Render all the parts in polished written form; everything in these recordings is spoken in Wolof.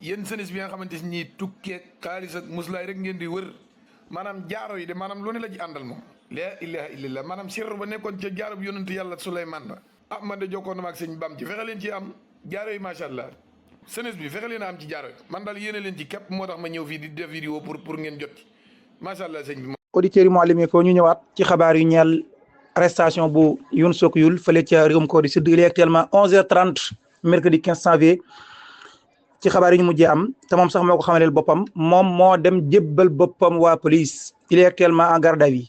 yéen senis bi nga xamante ni tukkee xaalis ak muslaay rek ngeen di wër maanaam jaaro yi de maanaam lu ne la ci àndal moom laa ilaha illallah maanaam sirru ba nekkoon ca jaaro bi yonent yàlla Suleymaan ba ah man de jokkoon na ma ak sëñ Bam ci fexe leen ci am jaaro yi macha allah senis bi fexe leen a am ci jaaro yi man daal yéene leen ci képp moo tax ma ñëw fii di def vidéo pour ngeen jot ci macha allah sëñ bi. auditeurs yi Mouhalim Info ñu ñëwaat ci xabaar yu ñeel arrestation bu Youn Sokh-Youl fële ca réewum Corée du Sud. Il est actuellement 11h30 mercredi 15 janvier ci xabaar yi ñu mujjee am te moom sax moo ko xamaleel boppam moom moo dem jébbal boppam waa police. Il est actuellement en garde à vue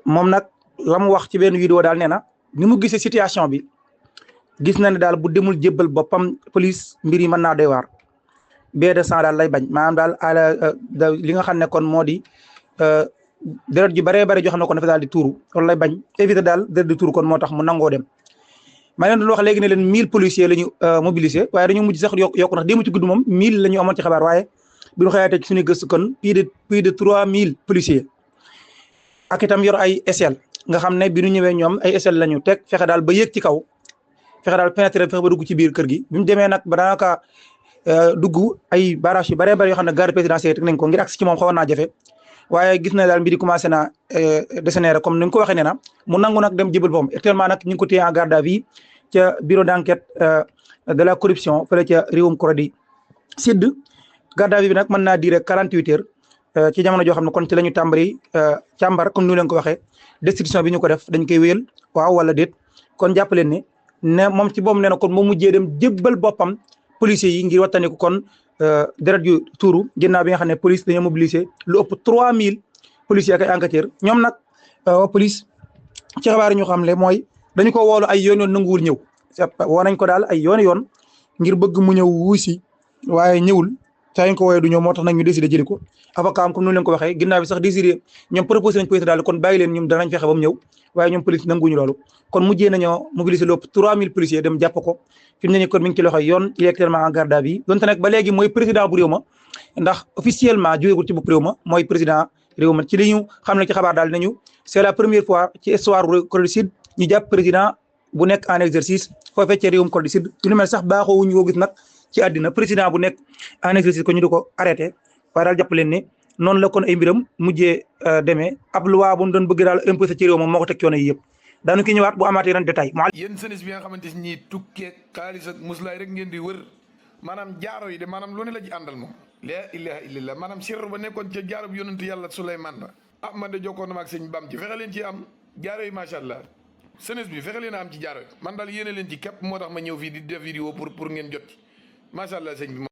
moom nag la mu wax ci benn vidéo daal nee na ni mu gisee situation bi gis na ne daal bu demul jébbal boppam police mbir yi mën naa doy waar. bain de sang daal lay bañ maanaam daal li nga xam ne kon moo di deret ju baree bare joo xam ne kon dafa daal di tuuru loolu lay bañ éviter daal deret di tuuru kon moo tax mu nangoo dem. maa leen doon wax léegi ne leen 1000 policiers la ñu mobilisé waaye dañu mujj sax yokku ndax démb ci gudd moom 1000 la ñu amoon ci xabaar waaye bi ñu xëyaatee ci suñu gëstu kon plus de 3000 policiers ak itam yor ay échelle nga xam ne bi ñu ñëwee ñoom ay échelle la ñu teg fexe daal ba yéeg ci kaw fexe daal pénétrer fexe ba dugg ci biir kër gi bi mu demee nag ba daanaka dugg ay barrage yu baree bari yoo xam ne garde présidentielle teg nañ ko ngir agsi ci moom xawoon naa jafe waaye gis na daal mbir yi commencé na dégénérer comme ni nga ko waxee nee na mu nangu nag dem jébal boppam actuellement nag ñu ngi ko téye en garde à vue ca bureau d'enquête de la corruption fële ca réewum Corée du Sud. Garde à vue bi nag mën naa durer 48 heures ci jamono joo xam ne kon ci la ñu tàmbali càmbar comme ni leen ko waxee destitution bi ñu ko def dañ koy wéyal waaw wala déet kon jàpp leen ne moom ci boobu nee na kon moo mujjee dem jébbal boppam policiers yi ngir wattandiku kon deret yu tuuru ginnaaw bi nga xam ne police dañoo mobiliser lu ëpp 3000 policiers ak ay enquêteurs ñoom nag police ci xabaar yi ñu xam le mooy dañu ko woolu ay yoon nanguwul ñëw woo nañ ko daal ay yoon ngir bëgg mu ñëw wuusi waaye ñëwul saa ñu ko woowee du ñëw moo tax nag ñu décidé jëli ko avocat am comme nu leen ko waxee ginnaaw bi sax désiré ñoom proposé nañ police daal kon bàyyi leen ñoom danañ fexe ba mu ñëw waaye ñoom police nanguñu loolu kon mujjee nañoo mobiliser lu ëpp 3000 policiers dem jàpp ko fi mu ne nii kon mi ngi ci loxoy yoon il est actuellement en garde à vue donte nag ba léegi mooy président bu réew ma ndax officiellement jógegul ci bopp réew ma mooy président réew ma ci li ñu xam ne ci xabaar daal nañu c'est la première fois ci histoire Corée du Sud ñu jàpp président bu nekk en exercice foofee ci réewum Corée du Sud lu mel sax baaxoo wuñu ko gis nag ci àddina président bu nekk en exercice ko ñu di ko arrêté waaye daal jàpp leen ne noonu la kon ay mbiram mujjee demee ab loi bu mu doon bëgg daal imposé ci réew moom moo ko teg coono yi yëpp daanu ki ñëwaat bu amaatee yeneen détail. yéen senis bi nga xamante ni tukkee xaalis ak muslaay rek ngeen di wër maanaam jaaro yi de maanaam lu ne la ci àndal moom laa ilaha illallah maanaam sirru ba nekkoon ca jaaro bi yonent yàlla Suleymaan ba ah man de jokkoon na ma ak sëñ Bam ci fexe leen ci am jaaro yi macha allah senis bi fexe leen a am ci jaaro yi man daal yéene leen ci képp moo tax ma ñëw fii di def vidéo pour ngeen jot ci macha allah sëñ bi.